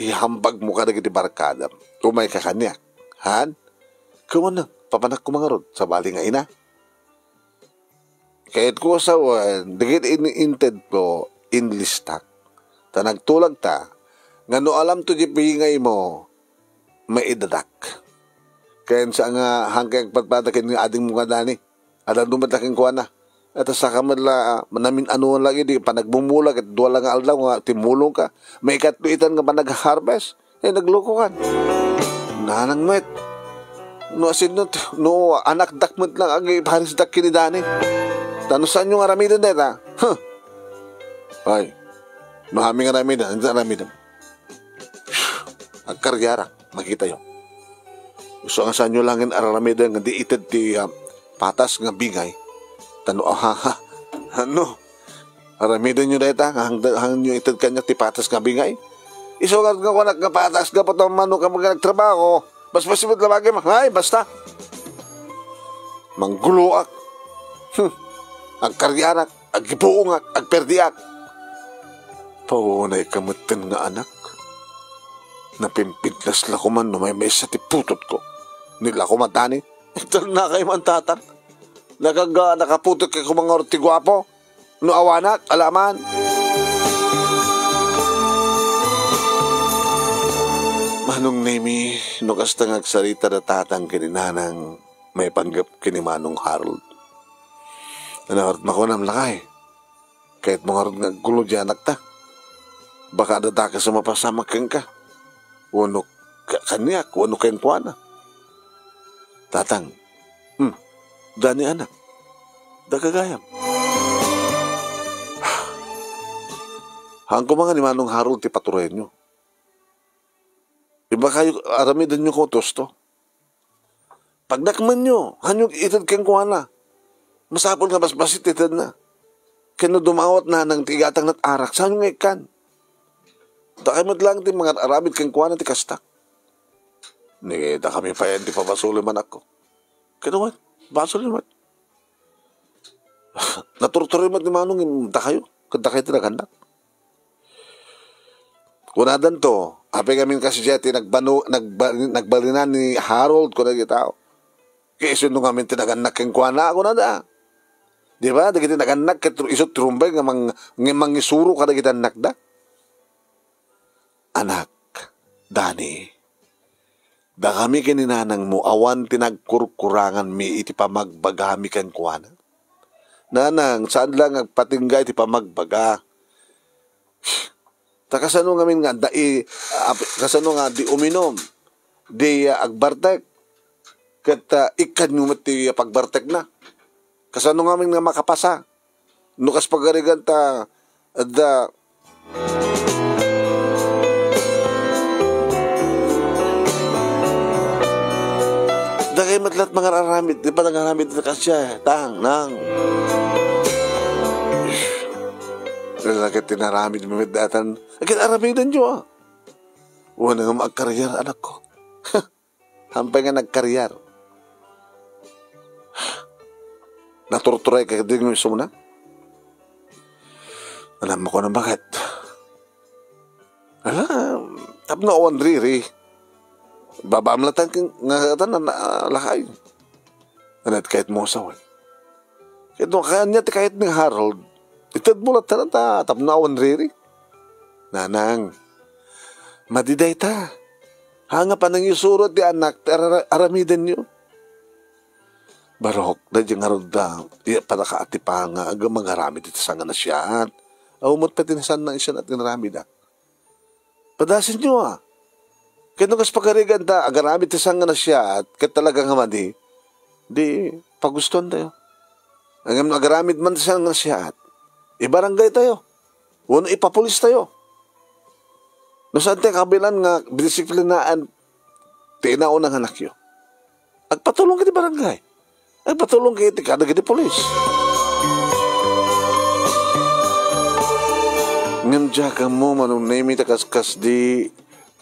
ihambagmo kadagiti barkadam, umayka kaniak. Han? Kumanna, papanak koma ngarud, sabali nga ina. Kayatko a sawen, dagiti in-, intedko, inlistak. Ta nagtulagta, nga no alamto ti bingaymo, maidadak. Ken saan nga hangkay agpadpada ken nga adingmo nga dani. Adda met la kenkuana. Ket saka met la, ah, namin-anuan lagi di panagmumula ket dua la nga aldaw nga timmulongka. Maikatlo itan nga panag-harvest. Eh, naglokokan. Nanang met. No asin no, no anakdak met lang agiparisdak ken ni Dani. Ta no saanyo nga aramiden dayta? Huh. Ay. No amin nga aramiden, ania aramiden? Agkargarak, makitayo. Isu nga saanyo laengen araramiden nga di ited ti, ah, patas nga bingay. Ta no, ah, ano? Aramidenyo dayta, nga hang-, hangyo ited kaniak ti patas nga bingay. Isu nga kunak nga patas, gapu ta manok ka nga nagtrabaho. Basbasibet la bagim. Ay, basta. Mangguloak. Hmm. Agkargarak. Aggipuongak, agperdiak. Paunay ka metten nga anak. Napimpidnas la koman no maymaysa ti putotko. Ni la koma Dani. Italnakay man, tatang. Nakaga-, nakaputot kay koman ngarud ti guapo. No awanak, alaman. Manong Nemi, no kasta nga agsarita da tatang ken ni nanang, maipanggep ken ni Manong Harold. Ano, makunam lakay? Kayatmo ngarud nga aggulo diay anakta. Baka adda dakes a mapasamak kenka. Wenno ka-, kaniak, wenno kenkuana. Tatang, hmm, Dani anak, da gagayam. Haan koma nga ni Manong Harold ti paturayenyo. Ibagakayo, aramidenyo ko tosto. Pagdakmenyo, haanyo ited kenkuana. Masapul nga basbassit ti itedna. Ken no dumawat nanang ti igatangna ti arak, saanyo nga ikkan? Dakay met laeng ti mangar-aramid kenkuana ti kasta. Ni dakami pay ti pabasolem, anakko. Ket wen, basolem met. Naturturoy met ni Manong dakayo, ket dakay ti nagannak. Kunadanto, apay ngamin kasdiay ti nagbano-, nagba-, nagbalinan ni Harold, kuna dagiti tao. Ket isu no ngamin ti nagannak kenkuana, kunada. Di ba? Dagiti nagannak ket isu ti rumbeng nga mang-, nga mangisuro kadagiti annakda. Anak, Dani, dakami ken ni nanangmo awan ti nagkurkuranganmi iti pamagbagami kenkuana. Nanang, saan la nga agpatingga iti pamagbaga. Ta kasano ngamin nga adda i-, ap-, kasano nga di uminum, di, ah, agbartek, ket, ah, ikkanyo met ti pagbartekna. Kasano ngamin nga makapasa? No kas pagarigan ta adda, dakay met la't mangar-aramid, di ba nangaramid ita kasdiay, tang, nang. Ket inaramid mi met daytan, ket aramidenyo, a. Wen nga agkariar, anakko. Hampay nga nagkariar. Naturturay ka di nga isuna? Alam mo ko na bakit. Ala, tapno awan riri. Babaam latan nga tan na lakay. Anak, kayat mo asawan. Ket no kayat niya ti kayat ni Harold, ited mo latta ta tapno awan riri. Nanang, madi dayta. Ha nga panangisuro ti anak ti ara-, aramidenyo. Barok, daydi ngarud da, iya panakaatipa nga aga mangaramid iti sanganasyat. Awan met pay ti nasanna isyan a tinaramida. Padasenyo, a. Ket no kas pagarigan ta agaramid ti sanganasyat, ket talaga nga madi, di pagustuantayo. Ngem no agaramid man ti sanganasyat, ibarangaytayo, wenno ipapulistayo. No saan ti kabilan nga bidisiplinaan ti inauna nga anakyo, agpatulong iti barangay. Agpatulong iti kadagiti pulis. Ngem diak ammo, Manong Nemi, ta kaskasdi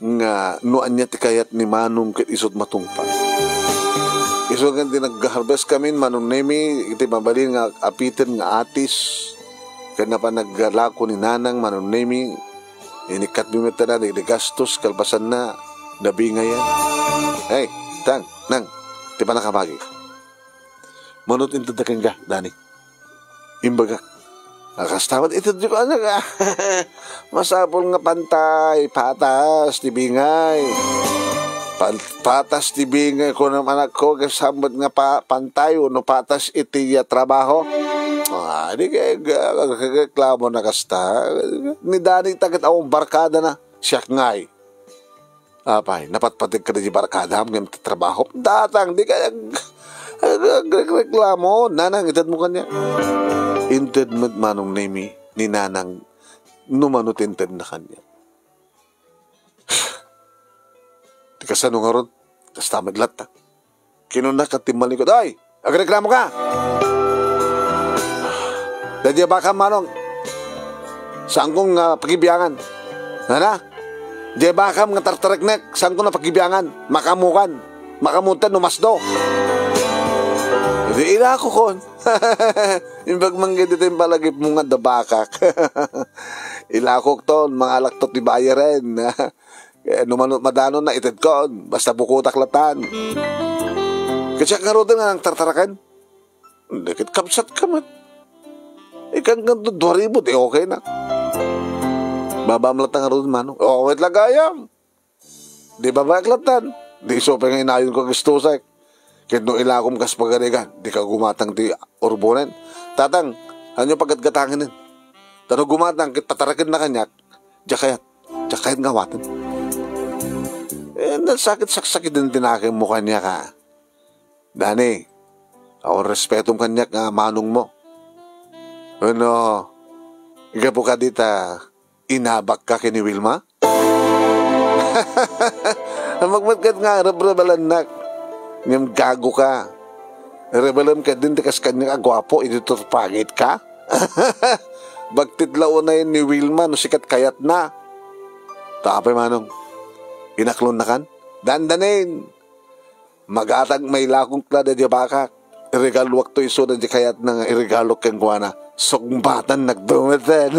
nga no ania ti kayat ni Manong ket isut matungpal. Isu ken ti nag-harvest kamin, Manong Nemi, iti mabalin nga apiten nga atis. Ken napan naglako ni Nanang, Manong Nemi, inikkatmi met dagiti gastos, kalpasanna, nabingayan. Hey, tang, nang, ti panakabagi. Manut intedda kenka, Dani. Imbagak. A, kasta met itedyo, anak, a. Masapul nga pantay, patas ti bingay. Pan-, patas ti bingay, kunam, anakko, ket saan met nga pa-, pantay wenno patas iti, a, trabaho. A, di kay, ga-, ga-, reklamo na kasta. Ni Dani ta ket awan barkada na. Siak ngay. Apay, napatpategka dagiti barkadam ngem ti trabahom? Datang, di kay ag-, ag-, agreklamo, nanang, itedmo kaniak. Inted met Manong Nemi ni nanang no mano ti intedna kaniak. Ti kasano ngarud? Kasta met latta. Kinuna ket timmalingkod, "Ay, agreklamo ka! Daydiay bakam, Manong, saanko nga pakibiangan. Nana? Daydiay bakam nga tartareknek, saanko nga pakibiangan. Makamukan. Makamutan no masdo." Di ilakokon. Imbag man gaydi ti impalagipmo nga adda bakak. Ilakokton, mangalakto ti bayaren. Eh, no mano-, madano na itedkon, basta bukotak latan. Ket siak ngaruden nga nangtartaraken. Di ket kabsatka met. Ikkan kanto dua ribu, di okay na. Babaam latan ngaruden, Manong. O, wait lang gayam. Di babaek latan. Di isu pay nga inayon ko gastosek. Ket no ilakom kas pagarigan, di ka gumatang ti urbonen. Tatang, anyo pagatgatangenen? Ta no gumatang ket patarakenna kaniak, diak kayat, diak kayat nga awaten. Eh, nasakit saksakiten ti nakemmo kaniak, a. Dani, awan respetom kaniak nga manongmo. Wenno, gapu kadi ta inabakka ken ni Wilma? Ammok met ket nga reberebelannak. Ngem gago ka. Rebelam ket din ti kas kaniak a guapo, idi turpangit ka. Bagtit la unayen ni Wilma no sikat kayatna. Ta apay, Manong? Inaklonnakan? Dandanin! Magatag mailakongka daydiay bakak. Iregaluakto isu daydiay kayatna nga iregalok kenkuana. Sungbatannak dumaten.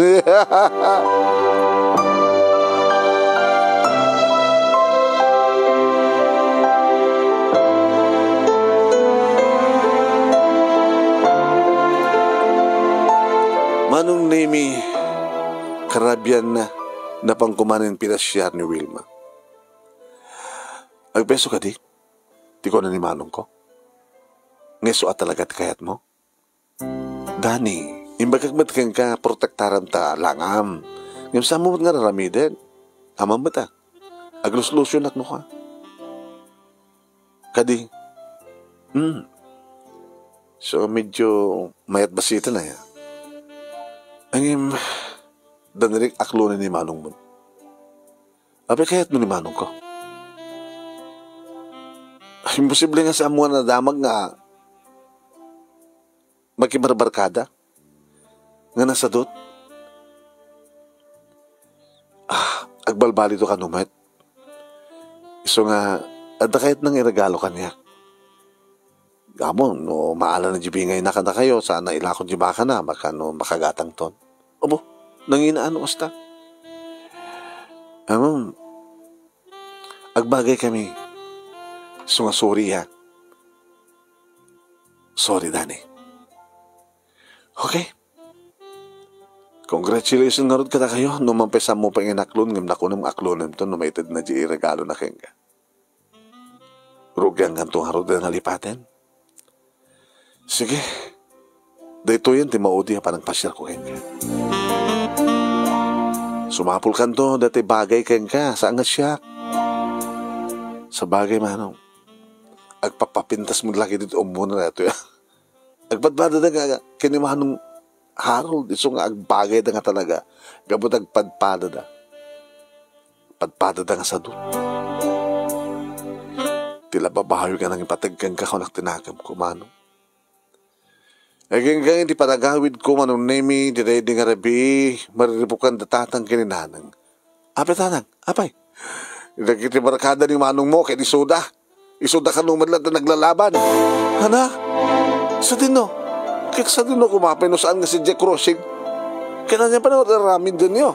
Manong Nemi, karabian na, napan ko manen pinasiar ni Wilma. Agpeso kadi? Ti kuna ni manongko. Nga isu a talaga ti kayatmo? Dani, imbagak met kenka, protektaram ta langam. Ngem saanmo met nga raramiden. Ammom met a. Agluslusionak no ka. Kadi, hmm. So, medyo mayat basiten aya. Ngem, danirek aklonen ni manongmo. Apay kayatmo ni manongko? Imposible nga saanmo nga nadamag nga makibarbarkada nga nasadut. Ah, agbalbaliwto kano met. Isu nga, adda kayatna nga iregalo kaniak. Ammom, no maala na di bingayna kadakayo, saan a ilako di bakana, baka no makagatangton. Abo, nangina no kasta. Ammom, agbagay kami. Isu nga sorry, ha. Sorry, Dani. Okay. Congratulations ngarud kadakayo. No man pay saanmo pay nga inaklon, ngem nakunem nga aklonemto no maited na di iregalona kenka. Rugiankanto ngarud a nalipaten. Sige. Daytoyen ti maudi a panagpasiarko kenka. Sumapulkanto daytoy bagay kenka, saan nga siak. Sabagay, manong, agpapapintas met la ketdi ti ummona daytoy. Agpadpadada nga ken ni Manong Harold, isu nga agbagayda nga talaga, gapu ta agpadpadada. Padpadada nga sadut. Ti la babawi nga nangipateg kenka, kunak ti nakemko, Manong. Aginggang iti panagawidko, Manong Nemi, daydi nga rabii, mariribukan da tatang ken ni nanang. Apay, tatang, apay? Dagiti barkada ni manongmo ket isuda. Isuda kano met latta naglalaban. Anak, sadino? Ket sadino koma pay no saan nga si Jack Crossing? Ket ania pay nga aramidennyo?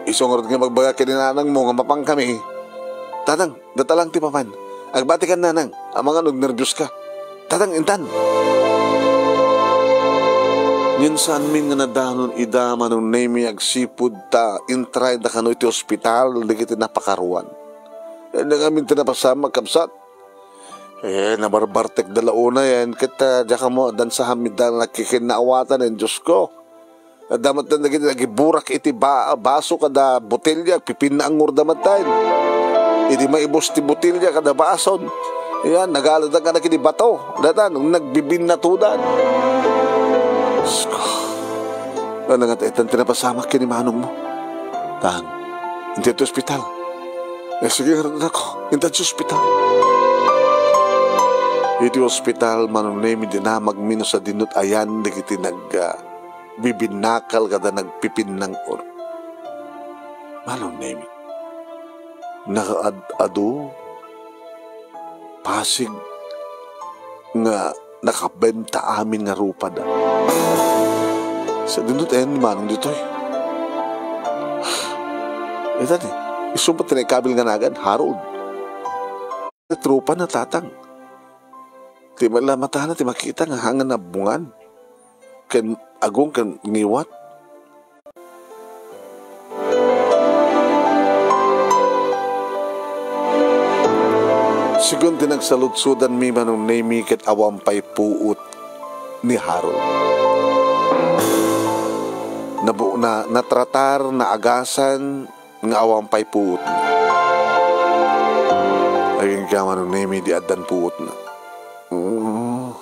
Isu ngarud nga magbaga ken ni nanangmo nga mapankami. Tatang, datalang ti papan. Agbatikan, nanang. Amangan no agnerbios ka. Tatang, intan. Ngem saanmi nga nadanon ida, Manong Nemi, agsipud ta intrayda kano iti ospital dagiti napakaruan. Ania ngamin ti napasamak, kabsat? Eh, nabarbartekda la unayen, ket, ah, diak ammo, dansahan mi da nakikinnaawatan, eh, Diosko. Adda met dagiti nagiburak iti ba-, baso kada botelya, agpipinnaangorda met tayo. Idi maibus ti botelya kada baso, yan, nagaladan ka na kini bato. Datan, nagbibinnatudan. Diyos ko. Ano nga ta itan ti napasamak ken ni manong mo? Tan, inti ti ospital. Eh, sige, ngarud, anak ko. Inta ti ospital. Iti ospital, Manong Nemi, dinamagmi no sadinot ayan dagiti nag, ah, bibinnakal kada nagpipinnangor. Manong Nemi, nakaad-adu, pasig nga nakabenta amin nga rupada. Sadinot ayan ni Manong ditoy. Ita ni, isu met ti naikabil nga nagan, Harold. Ti rupa na, tatang. Ti mala matana ti makita nga hangan nabungan. Ken agong ken ngiwat. Sigun ti nagsaludsodanmi, Manong Nemi, ket awan pay puot ni Harold. Nabu-, na, natratar, naagasan, nga awan pay puotna. Agingga, Manong Nemi, di addan puotna. Oo.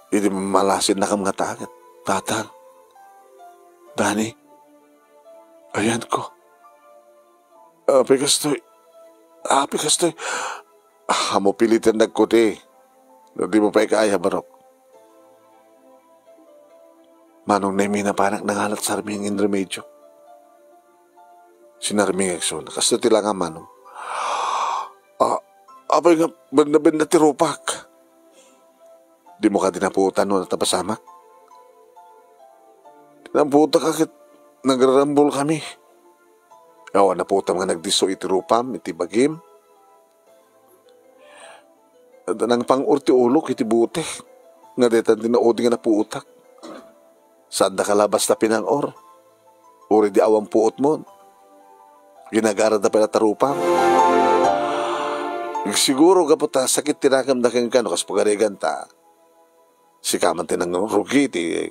Idi malasinnakam nga taget, Tatang, Dani, ayanko. Apay kastoy? Apay kastoy? Ammom piliten dagkuti. No dimo pay kaya, barok. Manong Nemi, napanak nangalat sarming in remedio. Sinarming isuna. Kastoy ti langa, Manong. Ah, apay nga benda-benda ti rupak? Dimo kadi napuotan no napasamak? Napuotak ket nagrarambol kami. Awan napuotam nga nagdisso iti rupam, iti bagim. Nangpang-or ti ulok iti butek. Nga daytan ti naudi nga napuotak. Saanda ka la basta pinang-or. Uray di awan puotmo. Ginagarada pay la ta rupam. Siguro gapu ta sakit ti nakemda kenka no kas pagarigan ta. Sika man ti nangrugi ti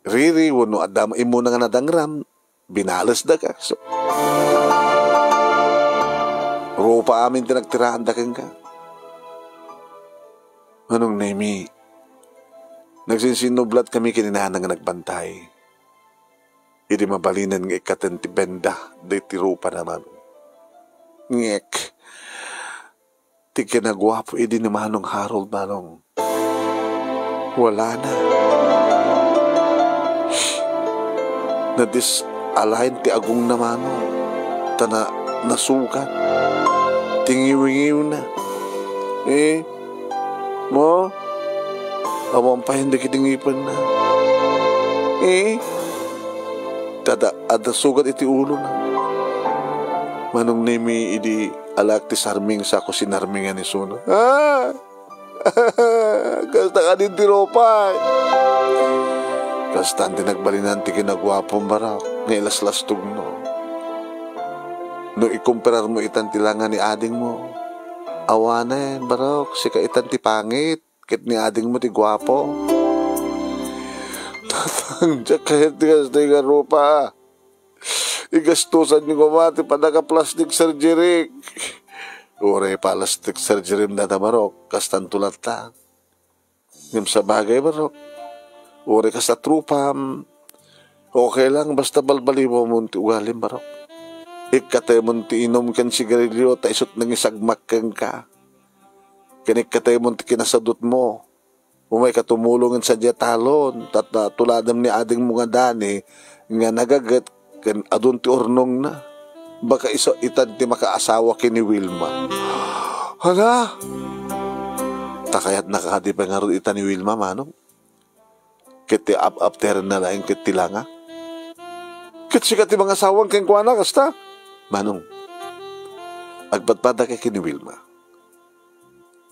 riri wenno adda immuna nga nadangram. Binalesda ka. So, rupa amin ti nagtiraanda kenka. Manong Nemi, nagsinsinnublat kami ken ni Nana nga nagbantay. Idi mabalinen nga ikkaten ti benda daytoy rupana, Manong. Ngek, ti kinaguapo idi ni Manong Harold, Manong. Walana. Nadis-align ti agongna, Manong. Ta na-, nasugat. Ti ngiwngiwna. Eh? Mo? Awan pay dagiti ngipenna. Eh? Tada, adda sugat iti ulona. Manong Nemi, idi alaek ti sarming, sako sinarmingan isuna. Ah! Kasta kadin ti rupay. Kastan ti nagbalinan ti kinaguapom, barok, nga ilaslastogno. No ikompararmo itan ti langa ni adingmo, awanen, barok, sika itan ti pangit, ket ni adingmo ti guapo. Tatang, diak kayat ti kastoy nga rupa. Igastosanyo koma ti panaka-plastic surgery. Uray plastic surgery dayta, barok, kastanto latta. Ngem sabagay, barok, uray kasta ti rupam, okay lang, basta balbaliwamon ti ugalim, barok. Ikkatemon ti inum ken sigarilio ta isut' nangisagmak kenka. Ken ikkatemon ti kinasadutmo. Umayka tumulong ken sadiay talon, ta, ta tuladem ni adingmo nga Dani nga nagaget ken adun ti urnongna. Baka isu itan ti makaasawa ken ni Wilma. Hala! Ta kayatna kadi pay ngarud ita ni Wilma, Manong? Ket ti ap-apterenna laeng ket ti langa? Ket sika ti mangasawang kenkuana, kasta? Manong, agpadpadakay ken ni Wilma.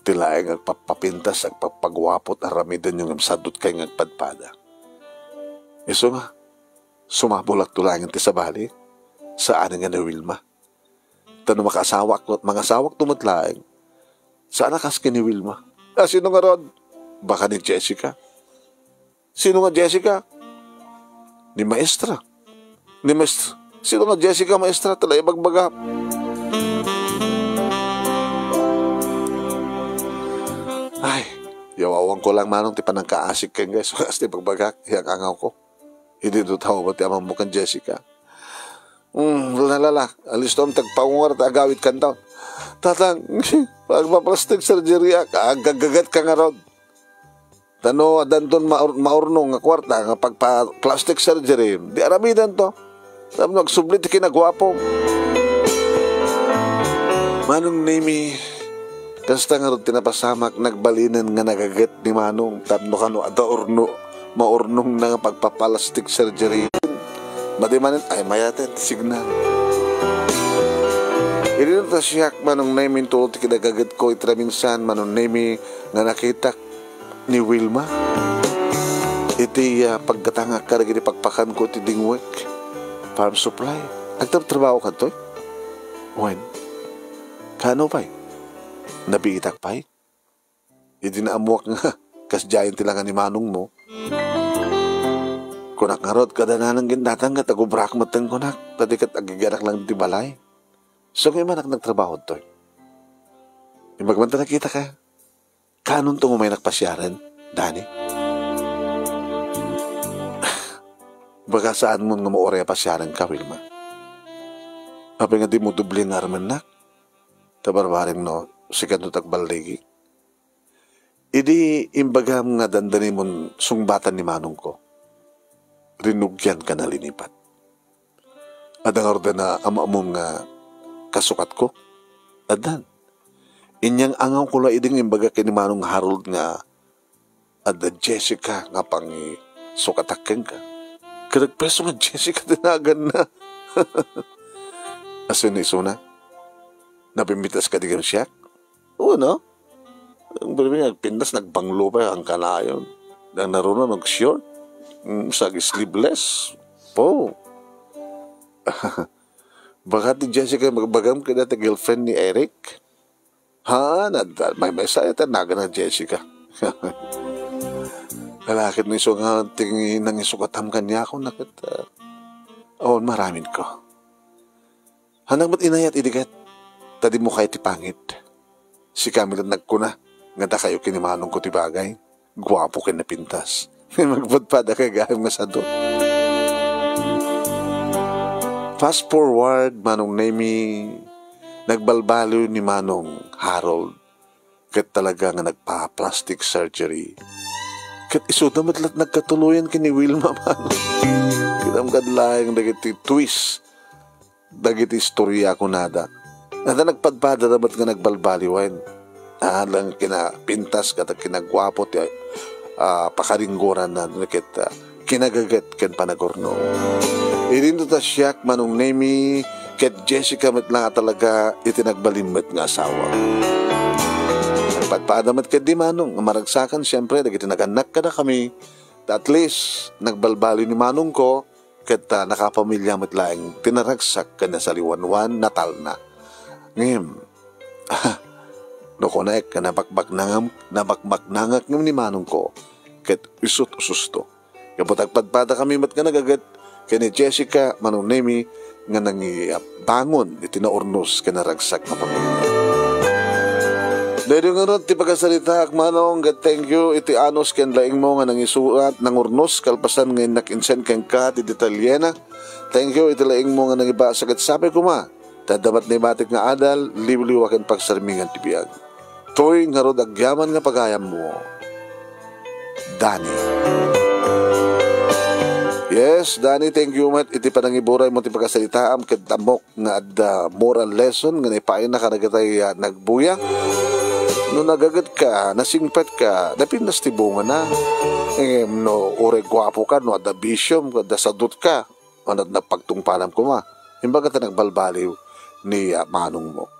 Ti laeng agpappapintas, agpappaguapo, aramidenyo ngem sadutkay nga agpadpada. Isu nga, sumabulakto laeng ti sabali, saan nga ni Wilma. Ta no makaasawak, mangasawakto met laeng, saan a kas ken ni Wilma. A, sino ngarud? Baka ni Jessica. Sino nga Jessica? Ni Maestra. Ni Maestra. Sino nga Jessica, Maestra? Ta la ibagbagak. Ay, yawawanko lang, Manong, ti panangkaasik kenka, isu nga kas ti ibagbagak, iyangangaw ko. Idi no tao ba ti amammo ken Jessica? Hmm, la, la, la. Alistom ti agpaungar ti agawidkanto. Tatang, agpa-plastic surgery ak, agagagetka ngarud. Ta no addanton maur-, maurnong nga kuarta nga pagpa-plastic surgery, di aramidenton. Tapno agsubli ti kinaguapo. Manong Nemi, kasta ngarud ti napasamak, nagbalinen nga nagaget ni Manong tapno kano adda urno, maurnongna nga pagpa-plastic surgery. Madi manen, ay, mayat ti signal. Idi nata siak, Manong Nemi, inton ti kinagagetko iti naminsan, Manong Nemi, nga nakitak ni Wilma iti, ah, paggatangak kadagiti pakpakanko iti Dingwek Farm Supply. Agtrabtrabaho kadtoy? Wen, kaano pay? Nabiitak pay? Idi naammuak nga kasdiayen ti langa ni manongmo. Kunak ngarud, kada nanang gindatang ket agubrak metten kunak, ta di ket agigianak lang ti balay. Isu nga imanak nagtrabaho ditoy. Imbag man ta nakitak. Kaanonto nga umaynak pasiaren, Dani? Baga saanmon nga mauray a pasiarenka, Wilma. Apay nga dimo doble nga armennak? Ta barbareng no, sika no tagballigi. Idi imbagam nga dandanimon sungbatan ni manongko, rinugianka na linipat. Adda ngarud a ammoam nga kasukatko? Addan. Inyang-angawko la idi nga imbaga ken ni Manong Harold nga adda Jessica nga pangisukatak kenka. Ket agpayso nga Jessica ti naganna. Asin isuna? Napimpitas kadi ken siak? Oo, no? Ang biribiri, nagpintas, nagbanglo pay, ang kanayon. Ang naruna, nag-short. Mm, sag sleeveless. Po. Baka ti Jessica, magbagam kada ti girlfriend ni Eric. Ha, nad-, may, may saya ta nagan na Jessica. Lalakit no isu nga ting nangisukatam kaniako, naket, ah, awan maramid ko. Hanak met inayat idi ket, ta dimo kayat ti pangit. Sika met nagkuna, nga dakayo ken ni manongko ti bagay, guapo ken napintas. Magpadpada kay gayam nga sado. Fast forward, Manong Nemi, nagbalbaliw ni Manong Harold. Ket talaga nga nagpa-plastic surgery. Ket isuda met la nagkatuloyan ken ni Wilma, Manong. Kitaem kad laeng dagiti twist dagiti istorya kunada. Nata nagpadpada da met nga nagbalbaliwen. Ah, lang kinapintas ket kinaguapo ti, ah, pakaringgoran na ket, ah, kinagaget ken panagurno. Idinto ta siak, Manong Nemi, ket Jessica met la nga talaga iti nagbalin met nga asawa. Nagpadpada met ket di Manong, nga maragsakan, siempre, dagiti nagannak kadakami, ta at least, nagbalbaliw ni Manongko, ket, ah, nakapamilya met laeng ti naragsak ken nasaliwanwan, natalna. Ngem, no kunaek nga nabakbaknangam-, nabakbaknangak ngem ni manongko, ket isut' ususto. Gapu ta agpadpadakami met nga nagaget ken ni Jessica, Manong Nemi, nga nangibangon iti naurnos ken naragsak nga pamilya. Daytoy ngarud ti pagasaritaak, Manong, ket thank you iti anus ken laingmo nga nangisurat, nangurnos, kalpasan nga innak insend kenka ti detalyena. Thank you iti laingmo nga nangibasa ket sapay koma, ta adda met naibatik nga adal, liwliwa ken pagsarmingan ti biag. Toy ngarud agyaman nga pagayammo, Dani. Yes, Dani, thank you met iti panangiburaymo ti pagasaritaam ket ammok nga adda moral lesson nga naipaayna kadagitay, ah, nagbuya. No nagagetka, nasingpetka, napintas ti bungana. Ngem no uray guapoka, no adda bisiom, adda sadutka, ano, nagpagtungpalam koma. Imbaga ta nagbalbaliw ni, ah, manongmo.